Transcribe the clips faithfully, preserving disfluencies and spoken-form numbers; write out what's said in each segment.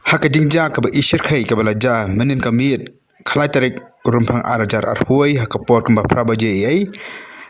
Ha ka jingjia kaba i shyrkhei kaba la jia mynnin ka miet khatlai tarik Rymphang ar hajar arphew wei ha ka por kumba phra baje eiei,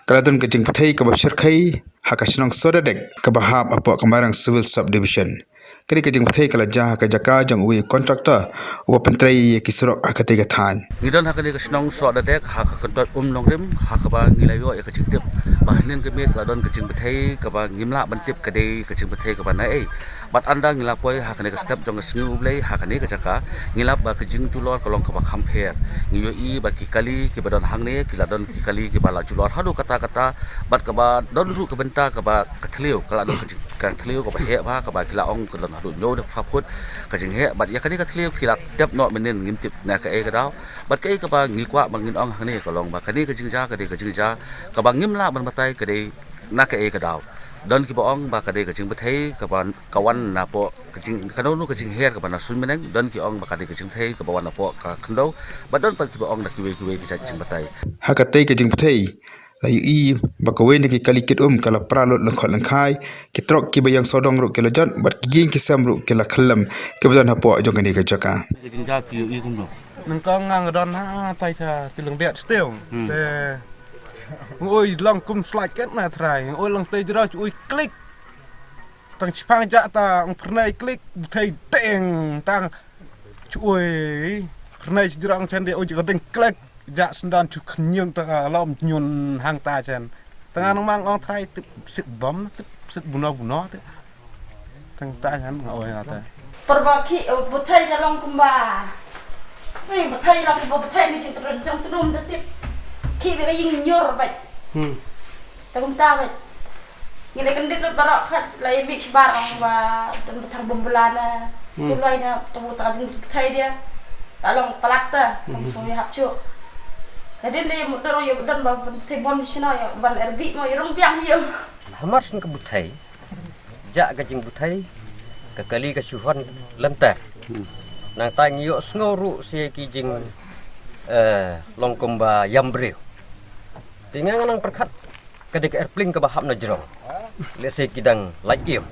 ka la don ka jingbthei kaba shyrkhei ha ka shnong Sohdahdek kaba hap hapoh ka Mairang Civil Sub Division. Kane ka jingbthei ka la jia ha ka jaka jong uwei u contractor uba pyntrei ïa ki surok ha katei ka thaiñ. Ngi don ha kane ka shnong Sohdahdek ha ka kyntoit Umnongrim, ha kaba ngi la ïoh ïa ka jingtip ba hynnin ka miet la don ka jingbthei kaba ngim lah ban tip ka dei ka jingbthei kaba naei. Bad ynda ngi la poi ha kane ka step jong ka sngi U Blei ha kane ka jaka, ngi lap ba ka jingjulor ka long kaba kham pher. Ngi ïohi ba ki kali kiba don hangne ki la don ki kali kiba la julor haduh katta katta, bad kaba don ruh ka bynta kaba ka thliew ka la don ka jing, ka thliew kaba heh bha kaba ki la ong ka don haduh hynñiew ne phra phut ka jingheh. Bad ïa kane ka thliew ki la tep noh mynnin, ngim tip na kaei ka daw. Bad kaei kaba ngi kwah ba ngin ong hangne ka long ba kane ka jingjia ka dei ka jingjia kaba ngim lah ban batai ka dei na kaei ka daw. Don kiba ong ba ka dei ka jingbthei kaba ka wan napoh ka jing, kano kano ka jingher kaba na suiñ bneng. Don ki ong ba ka dei ka jingbthei kaba wan napoh ka khyndew, bad don pat kiba ong na kiwei kiwei ki jait jingbatai. Ha katei ka jingbthei la ïohi ba kawei na ki kali kit um ka la pra lut lyngkhot lyngkhai, ki trok kiba ïeng sawdong ruh ki la jot, bad ki ïing ki sem ruh ki la khyllem kiba don hapoh jong kane ka jaka. Ka jingjia phi ïohi kumno? Nyngkong nga nga don ha tai sha ki lyngbet sting. Hmm. Te nga ui long kum slide ket na trai. Nga ui long te jrau, nga ui klik. Tang shipang jak ta ong phyrnai klik, bthei teng tang. Nga ui phyrnai shi jrong chen de, ui ka ding klik. Jak syndan chu khynñiung ta ka lom nyun hangta chen. Tang nga nang mang ong trai tip sit bom, tip sit buno buno tip. Tang ta chen nga ui nga ta. Por ba ki, eh, bthei ka long kumba. Ni bthei long kumba bthei ni jong trum, jong trum ta tip. Ki ba ka ïing ñior bad. Hmm. Ta kumta bad. Ngi la kyndit lut baroh khat la ïa mih shabar ong ba don ba thang bom bla na. Hmm. Suloi na ta bu ta jing bthei dia. Ta long palat ta. Hmm. Kam song ïa hap chu. Hadien de ïa mut don ïa don ba bthei bom di shino ïa ban er bih mo ïa rung biang ïa. Hamar shen ka bthei. Jak ka jingbthei, ka kali ka shu hon lynter. Hmm. Nangta ngi ïohsngew ruh sa ki jing, eh, long kumba ïam briew. Te nga nga nang pyrkhat ka dei ka airplane kaba hap na jrong. Lehse ki dang lait im.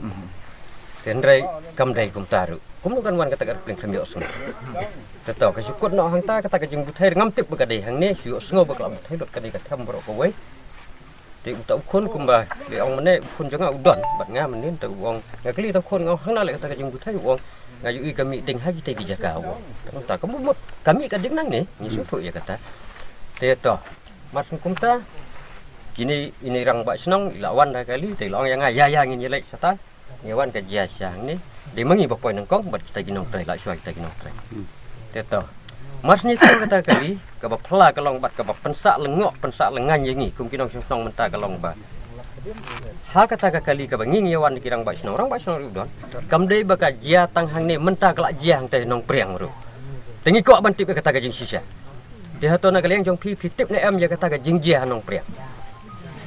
Te hynrei kam dei kumta ruh. Kumno kan wan kata ka airplane khlem ïohsngew. Te to ka shu kut noh hangta kata ka jingbthei, ngam tip ba ka dei hangne, shu ïohsngew ba ka la bthei lut ka dei ka them baroh kawei. Te uta u khun kumba le ong mynne, u khun jong nga u don bad nga mynnin, te u ong, nga kylli uta u khun, nga ong hangna le kata ka jingbthei, u ong nga ïohi ka mih ding ha kitei ki jaka, u ong. Te mynta ka mut mut ka mih ka ding nangne, ngi sngewthuh ïa kata. Te to, mar shen kumta kine, ine i rangbah shnong i la wan da ka kali, te i la ong ïa nga, ïa ïa ngin ïa leit shata. Ngi wan ka jia sha hangne. Dei ma ngi ba poi nyngkong bad kita ki nongtrei, la shuwa kita ki nongtrei. Hmm. Te to. Mar shen ïa kata ka kali kaba phylla ka long bad kaba pynsah lyngngoh pynsah lyngngan ïa ngi kum ki nongshong shnong mynta ka long ba ha kata ka kali kaba ngi ngi wan ki rangbah shnong, rangbah shnong ruh don. Kam dei ba ka jia tang hangne, mynta ka la jia hangtei Nongpriang ruh. Te ngi kwah ban tip ïa kata ka jingshisha. Te hato na ka liang jong phi, phi tip ne em ïa kata ka jingjia ha Nongpriang?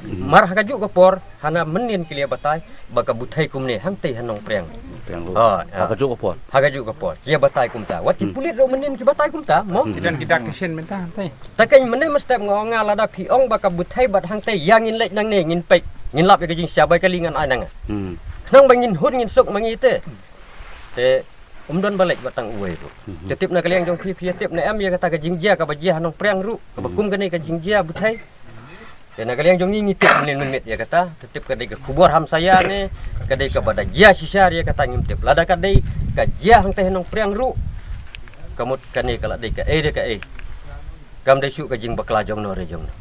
Hmm. Mar ha kajuh ka por hana mynnin ki la batai ba ka bthei kumne hangtei ha Nongpriang. Priang ruh. Ha, ha. Ha kajuh ka por. Ha kajuh ka por ki la batai kumta. Wat ki, hmm, pulit ruh mynnin ki batai kumta, mo? Hmm. Ki don ki dak ki shin mynta hangtei. Ta kane mynne mynstep nga ong nga, lada phi ong ba ka bthei bad hangtei, ïa ngin leit nangne ngin peit, ngin lap ïa ka jingshisha, ba ïa kali ngan ai na nga. Hmm. Khnang ba ngin hun ngin suk ma ngi te. Te ym don ba leit wat tang uwei ruh. Mhm. Te tip na ka liang jong phi, phi tip ne em ïa kata ka jingjia kaba jia ha Nongpriang ruh kaba, mhm, kum kane ka jingjia bthei? Te na ka liang jong ngi ngi tip mynne mynmiet ïa kata. Te tip ka dei ka khubor hamsaïa ne ka dei kaba da jia shisha ïa kata ngim tip. Lada ka dei ka jia hangtei ha Nongpriang ruh, ka mut kane ka la dei kaei re kaei. Kam dei shuh ka jingbakla jongno re jongno.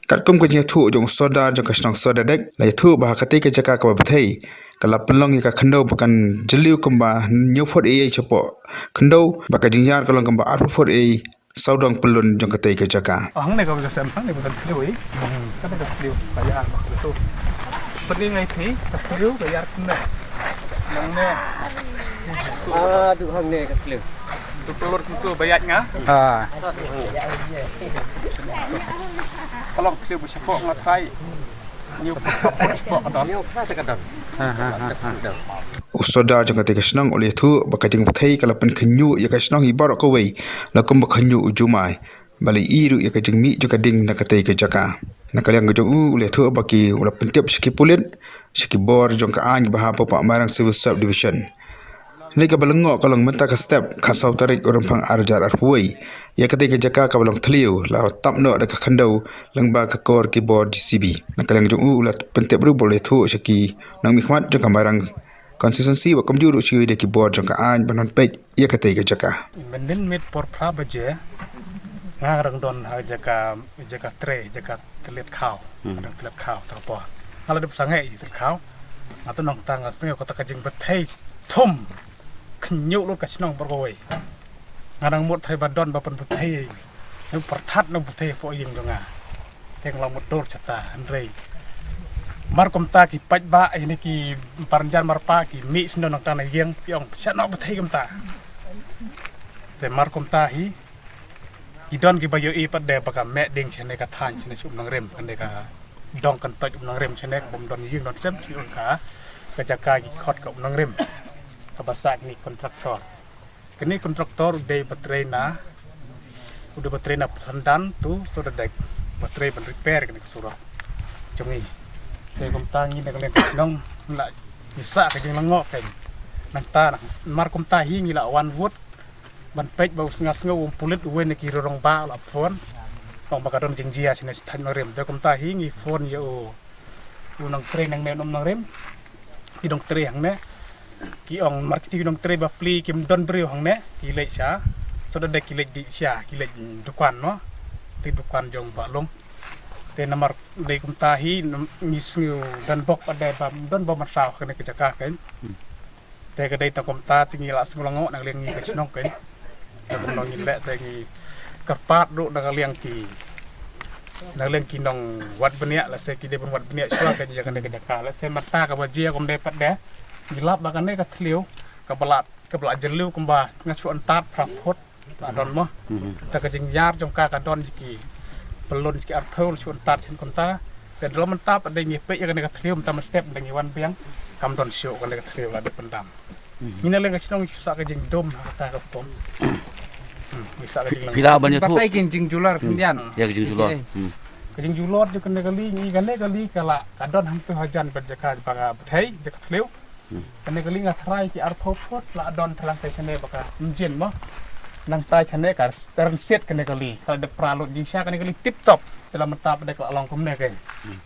Katkum ka jingïathuh jong u sordar jong ka shnong Sohdahdek, la ïathuh ba ha katei ka jaka kaba bthei ka la pynlong ïa ka khyndew ba kan jylliew kumba hynñiew phut eiei shapoh khyndew, bad ka jinghiar ka long kumba arphew phut eiei sawdong pyllun jong katei ka jaka. Oh, hangne ka ba ka sem, hangne ba ka thliew, eh. Ka ba ka thliew, ka ïar ba ka tu. Pynlong ngai thi, ka thliew, ka ïar kumne. Nangne. Ah, tu hangne ka thliew. Tu pelur tu ba ïaid nga. Ah. Ka long thliew ba shapoh nga trai. Ñiew kha, ñiew kha te ka don. Ha, ha, ha, ha. U sordar jong katei ka shnong u la ïathuh ba ka jingbthei ka la pynkhynñiuh ïa ka shnong hi baroh kawei, la kumba khynñiuh u jumai. Ba la ïohi ruh ïa ka jingmih jong ka ding na katei ka jaka. Na ka liang ka jong u, u la ïathuh ba ki, u la pyntip sha ki pulit, sha ki bor jong ka aiñ ba hap hapoh Mairang Civil Sub Division. Hynrei kaba lyngngoh ka long mynta ka step khatsaw tarik u Rymphang ar hajar arphew wei, ïa katei ka jaka kaba long thliew la tap noh da ka khyndew lyngba ka kor ki bor J C B. Na ka liang jong u la pyntip ruh ba u la ïathuh sha ki nongmihkhmat jong ka Mairang constituency bad kumjuh ruh sha kiwei de ki bor jong ka aiñ ban wan peit ïa katei ka jaka. Mynnin miet por phra baje nga dang don ha jaka, jaka trei, jaka tliat khaw. Hmm. Dang tliat khaw ta por. Nga la dep sangeh ïa tliat khaw. Nga tu nangta nga sngew kata ka jingbthei thum khynñiuh lut ka shnong baroh kawei. Nga dang mut trei ba don ba pynbthei. Nang pyrthat nang bthei hapoh ïing jong nga. Te nga la mutdur shata, hynrei mar kumta ki paidbah, ïa ne ki parjan marpa ki mih sngewdon nangta na ïing, ki ong shano bthei kumta. Te mar kumta hi ki don kiba ïohi pat de ba ka meh ding shane ka thaiñ shane sha Umnongrim, kane ka dong kyntoit Umnongrim shane, ka bym don ïing don sem, shu ong ka, ka jaka ki khot ka Umnongrim. Kaba sah kine kontraktor. Kane kontraktor u dei ba trei na, u dei ba trei na Syndan to Sodadek, ba trei ban repair kane ka surok jong ngi. Te kumta ngi na ka liang ka shnong la ngi sah ka jinglyngngoh kein. Nangta na mar kumta hi ngi la wan wut ban peit ba u sngew sngew u pulit uwei na ki rangbah la phone. Ong ba ka don jingjia shane sha thaiñ Umnongrim. Te kumta hi ngi phone ïa u u nongtrei nangne Umnongrim. Ki dong trei hangne. Ki ong mar kiti ki dong trei bapli kim don briew hangne. Ki leit sha Sodadek, ki leit dih sha, ki leit dukan mo. Te dukan jong Bah Long. Te namar dei kumta hi nam-, ngi sngew don bok pat de bam don bam marsaw kane ka jaka kein. Hmm. Te ka dei tang kumta te ngi la sngew lyngngoh na ka liang ngi ka shnong kein. Te kumno ngi leh te ngi kyrpad ruh na ka liang ki, na ka liang ki nongwad bniah, lehse ki dei ban wad bniah shuwa kein ïa kane ka jaka, lehse mynta kaba jia kum dei pat de. Ngi lap ba kane ka thliew kaba la, kaba la jylliew kumba nga shu antad phra phut. La don mo. Mhm. Ta ka jingïar jong ka ka don ki balloon ki arphew, shu antad shen kumta. Te da la mynta pat de ngi peit ïa kane ka thliew mynta mynstep da ngi wan biang. Kam don shuh kane ka thliew la dep pyndam. Mhm. Ngi na liang ka shnong ngi sah ka jingdum ha kata ka pom. Hmm, ngi sah ka jinglang. Phi lah ban ïathuh. Batai ka jingjulor khyndiat. Ïa ka jingjulor. Hmm. Ka jingjulor jong kane ka lieng, kane ka lieng ka la ka don hangto hajan bad jaka ba ka bthei, jaka thliew. Hmm. Kane ka lieng nga tharai ki arphew phut la don thalang tai shane ba ka mjin mo. Nang tai shane ka rynsied kane ka lieng. Ka la dep pra lut jingshisha kane ka lieng tip top. Te la mynta pat de ka la long kumne kein. Hmm.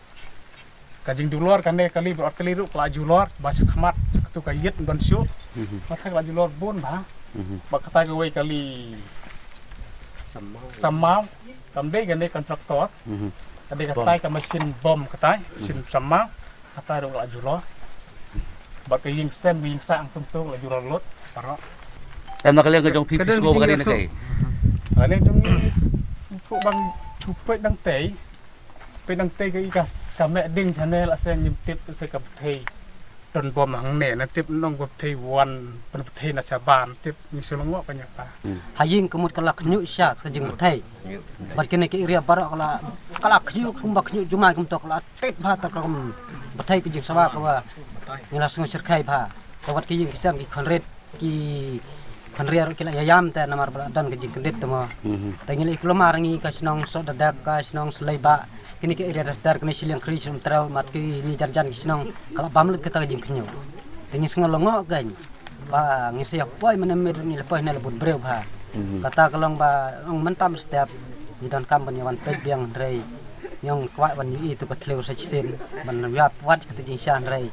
Ka jingjulor kane ka lieng ba ot ka lieng ruh ka la julor ba sha khmat katu ka ïit don shuh. Hmm. Ba ka la julor bun ba. Hmm. Ba katai kawei ka lieng samau. Kam dei kane kontraktor. Hmm. Ka dei katai ka machine bom katai, machine samau. Katai ruh la julor. Bad ka ïing sem, ka ïing sah, ang tum tu la julor lut. Baroh. Em na ka liang ka jong phi, phi sngew ba ka dei na kaei? Ka liang jong ngi sngewthuh bang shu peit dang tei. Peit dang tei ka i ka, ka meh ding shane, la seng ngim tip se ka bthei. Don bom hangne, na tip nong ka bthei wan, pynbthei na shabar, tip ngi shu lyngngoh ka ñiah ta. Hmm. Ha ïing ka mut ka la khñiuh sha ka jingbthei. Bad kine ki area baroh ka la, ka la khñiuh kumba khñiuh jumai kumto ka la tit bha ta ka kum bthei ka jingsawa kaba ngi la sngew shyrkhei bha. Ka wat ki ïing ki sem ki khynrit ki khynriat ruh ki la ïaïam te namar ba la don ka jingkyndit te mo. Mhm. Te ngi la i kulmar ngi ka shnong Sohdadak, ka shnong Sleiba, kine ki area dar dar kine shiliang khri shrum trew mat ki ni jan jan ki shnong ka la bam lut kata ka jingkhñiuh. Te ngi sngew lyngngoh kein. Ba ngi sa ïa poi mynne miet ngi la poi ne la bun briew bha. Mhm. Kata ka long ba ong mynta mynstep ngi donkam ban ïa wan peit biang hynrei ngi ong kwah ban ïohi tu ka thliew sa shisien ban ïa wat kata jingshisha hynrei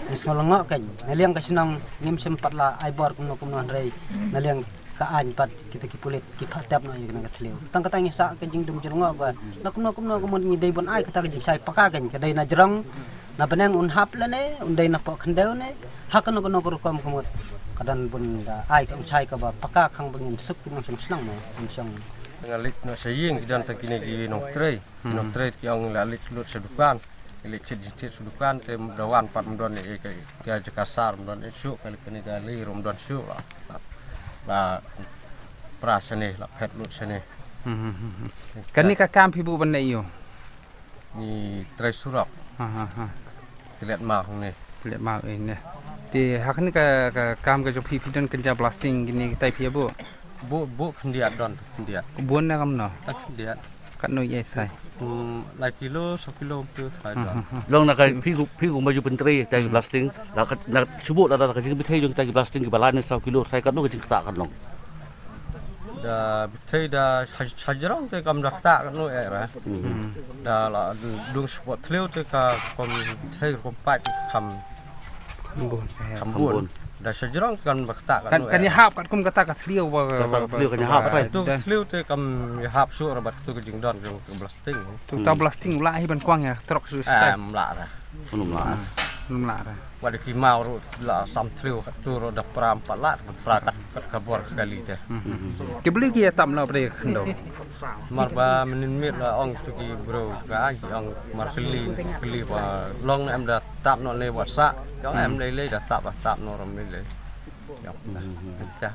ngi sngew lyngngoh kein. Na liang ka shnong ngim shym pat la ai bor kumno kumno hynrei na liang ka aiñ pat kita ki pulit ki phah tep noh ïa kane ka thliew. Tang kata ngi sah ka jingdum jinglyngngoh ba na kumno kumno ka mut ngi dei ban ai kata ka jingshai paka kein ka dei na jrong. Na bneng un hap lane, un dei na poh khyndew ne, ha kano kano ka rukom ka mut. Ka don bun da ai ka umshai kaba paka khang ba ngin suk ki nongshong shnong mo, nongshong. Nga leit noh sha ïing ki don tang kine ki nongtrei. Hmm. Nongtrei ki ong la leit lut sha dukan. Leit chet chet sha dukan te da wan pat ym don ei ka, ka jaka sar ym don ei shuh, ka leit kane ka lei ruh ym don shuh la. La pra shane, la phet lut shane. Hmm, hmm, hmm, hmm. Kane ka kam phi buh ban leit ïoh. Ngi trei surok. Ha, ha, ha. Klet ma hong ne. Klet ma, eh, ne. Te ha kane ka, ka kam ka jong phi, phi don kynja blasting kine kitai phi ïa buh? Buh, buh khyndiat don, khyndiat. Bun ne kamno? Ah, khyndiat. Katno ïa sai? Hmm, lai kilo, saw kilo tu sai don. Long na ka phi gu, phi gu maju pentri ta ki blasting. La ka na shubu la da ka jingbthei jong ta ki blasting ki ba lai ne saw kilo sai katno ka jingkata kan long. Da bthei da sha-, shajrong te kam da kata katno era. Da la dung support thliew te ka kom bthei kom pat kam Kham bun. Kham bun. Da shajrong kan ba kata kan kan ïahap katkum kata ka thliew ba kata ka thliew kan ïahap ba. Tu thliew te kam ïahap shuh rabat tu ka jingdon jong ka blasting. Tu ta blasting la hi ban kwang ïa trok su stai. Em la ra. Num la. Num la ra. Wa da ki mau ru la sam thliew kat tu ru da pram palat pra kat kat ka bor kali te. Ki beli ki tam la pre khando. Mar ba mynnin miet la ong tu ki bro ka ki ong mar kylli kylli ba long em da tap noh ne wat sa. Ki ong em lei lei da tap ba tap noh ram lei lei. Ki ong ta.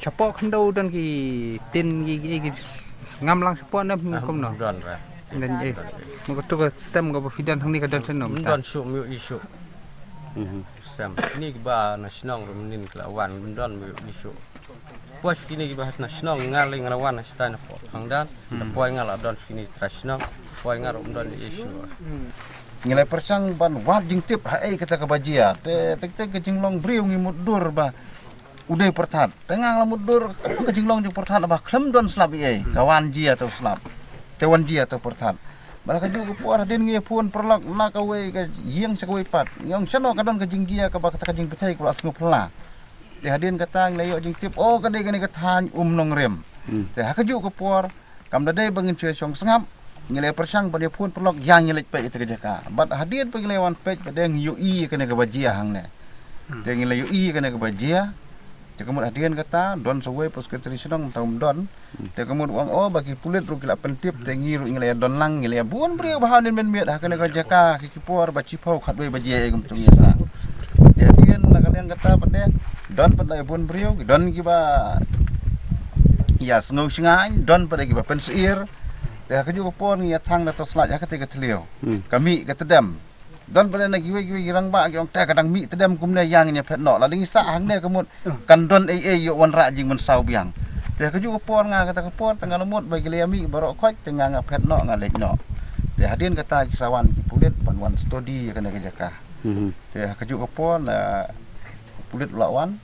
Shapoh khyndew don ki tin ki ki ngam lang shapoh ne kumno. Don ra. Don eh. Mo ka tu ka sem ka ba phi don hangne ka don shen no. Don shu myu i shu. Sem ni ki ba na shnong rum nin ki la wan don myu i shu. Poi shu kine ki ba na shnong nga lei nga la wan na stai na poi hangdan. Ta poi nga la don shu kine tra shnong. Poi nga rum don i shu. Ngi lei pyrshang ban wad jingtip ha ei kata ka ba jia te te te ka jinglong briew ngi mutdur ba u dei pyrthat. Te nga la mutdur ka jinglong jong pyrthat ba khlem don slap i ei ka wan jia te u slap. Te wan jia te u pyrthat. Ba la ka ju ka por hadien ngi phone paralok na ka wei ka ïing sha ka wei pat. Ngi ong shano ka don ka jingjia ka ba kata ka jingbthei ka la sngewphylla. Te hadien kata ngi la ïoh jingtip, oh, ka dei kane ka thaiñ Um Nongrim. Te ha ka juh ka por kam da dei ba ngin shu shong sngap. Ngi la pyrshang ban ïa phone paralok ïa ngi leit peit ïa ka jaka. Bad hadien ba ngi la wan peit ba dei ngi ïohi ïa kane ka ba jia hangne. Te ngi la ïohi ïa kane ka ba jia. Te ka mut hadien kata don sa wei pa secretary shnong mynta um don. Te ka mut u ong, oh, ba ki pulit ruh ki la pyntip te ngi ruh ngi la ïa don lang ngi la ïa bun briew ba ha nin mynmiet ha kane ka jaka ki ki por ba shiphew khatwei baje kum tu ngi sa. Te hadien na ka liang kata pat de don pat da ïa bun briew ki don ki ba ïa sngew shngaiñ don pat da ki ba pynsyier. Te ha ka juh ka por ngi ïa thang da torchlight ha kata ka thliew. Ka mih ka tdem. Don pynban na kiwei kiwei ki rangbah ki ong te ka dang mih tdem kumne ïa ngin ïa phet noh. Lada ngi sah hangne ka mut kan don ei ei ïoh wanrah jingmynsaw biang. Te ka juh ka por nga kata ka por te nga la mut ba ki la ïa mih baroh khoit te nga nga phet noh nga leit noh. Te hadien kata ki sa wan ki pulit ban wan study ïa kane ka jaka. Te ka juh ka por na pulit u la wan.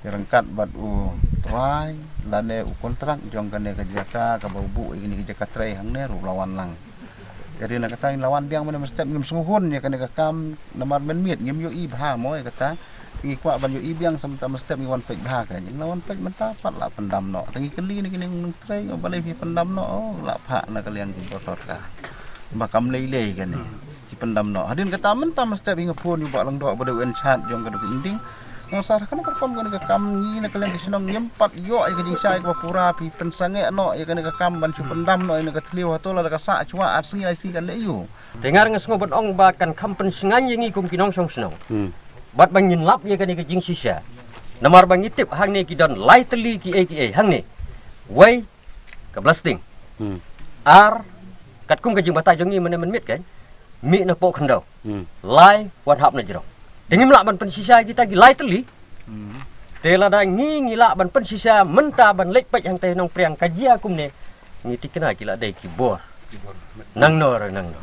Te ryngkat bad u trai lane u kontrak jong kane ka jaka kaba u buh ïa kane ka jaka trei hangne ruh la wan lang. Te hadien kata ngi la wan biang mynne mynstep ngim sngewhun ïa kane ka kam namar mynmiet ngim ïohi bha mo ïa kata. Ngi kwah ban ïohi biang sa mynta mynstep ngi wan peit bha ka ngi la wan peit mynta pat la pyndam noh. Te ngi kylli na kine nongtrei balei phi pyndam noh, oh, la phah na ka liang ki botol ka ba kam lei lei kane. Ki pyndam noh. Hadien kata mynta mynstep ïa nga phone ïa u Bah Lyngdoh ba dei u in charge jong ka dei u Indian. Nga sa kane ka rukom kane ka kam ngi na ka liang ka shnong ngim pat ïoh ïa ka jingshai kaba pura phi pynsangeh noh ïa kane ka kam ban shu pyndam noh ïa kane ka thliew hato lada ka sah shuwa ar sngi lai sngi kan leh aiu. Te nga nga sngew ban ong ba kan kham pynshngaiñ ïa ngi kum ki nongshong shnong. Bad ba ngin lap ïa kane ka jingshisha. Namar ba ngi tip hangne ki don lai tylli kiei kiei hangne. Wei ka blasting. Ar katkum ka jingbatai jong ngi mynne mynmiet kan mih na poh khyndew. Lai wan hap na jrong. Te ngim lah ban pynshisha kita ki lai tylli. Te lada ngi ngi lah ban pynshisha mynta ban leit peit hangta Nongpriang ka jia kumne. Ngi thikna ki la dei ki bor. Nangno re nangno.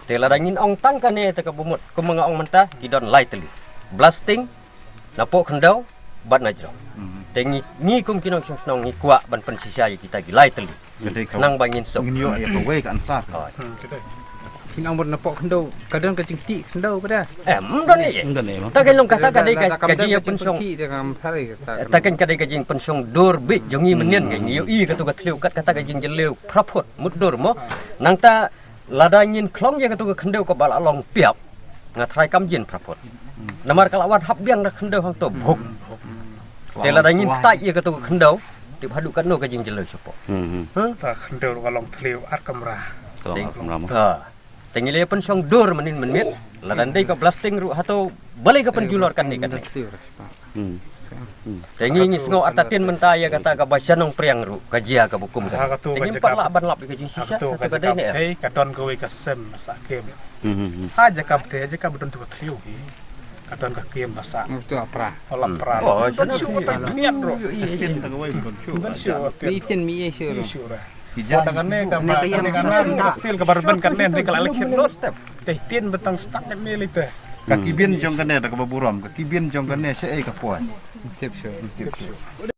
Te lada ngin ong tang kane te ka bumut kumba nga ong mynta ki don lai tylli. Blasting na poh khyndew bad na jrong. Te ngi ngi kum ki nongshong shnong ngi kwah ban pynshisha ïa kita ki lai tylli. Nang ba ngin suk ngin ïoh ïa kawei ka answer. Kin ong bad na poh khyndew ka don ka jingtih khyndew ba da. Em don ïa. Em don ïa. Ta ka long kata ka dei ka jingpynshong. Ta kan ka dei ka jingpynshong dur bit jong ngi mynnin ka ngi ïohi katu ka thliew kat kata ka jingjylliew phrapot mutdur mo. Nangta lada ngin khlong ïa katu ka khyndew kaba la long piap. Nga tharai kam jin phrapot. Namar ka la wan hap biang na khyndew hangto bhuk. Te lada ngin ktai ïa katu ka khyndew tip haduh katno ka jingjylliew shapoh. Ta khyndew ka long thliew ar kamra. Ka long ar kamra mo. Ta te ngi la pynshong dur mynnin mynmiet lada dei ka blasting ruh hato balei ka pynjulor kane kane. Te ngi ngi sngew artatien mynta ïa kata kaba sha Nongpriang ruh ka jia kaba kum kane. Te ngim pat lah ban lap ïa ka jingshisha katu ka dei ne. Hei ka don kawei ka sem sa kem. Ha jaka bte ha jaka ba don tu ka thliew hi. Ka don ka kiem ba sah. Uto a pra. Wala pra. Oh, Ban shu ka tang niat ro. Ban shu. Mi chen mi ye shu ro. Shu ra. Kane ka ba kane ka na still ka bar ban kane ne ka la lek lut. Te tin ba tang stak ne me li te. Ka kibin jong kane da kaba burom, ka kibin jong kane sha ei ka poi. Tip shu. Tip shu.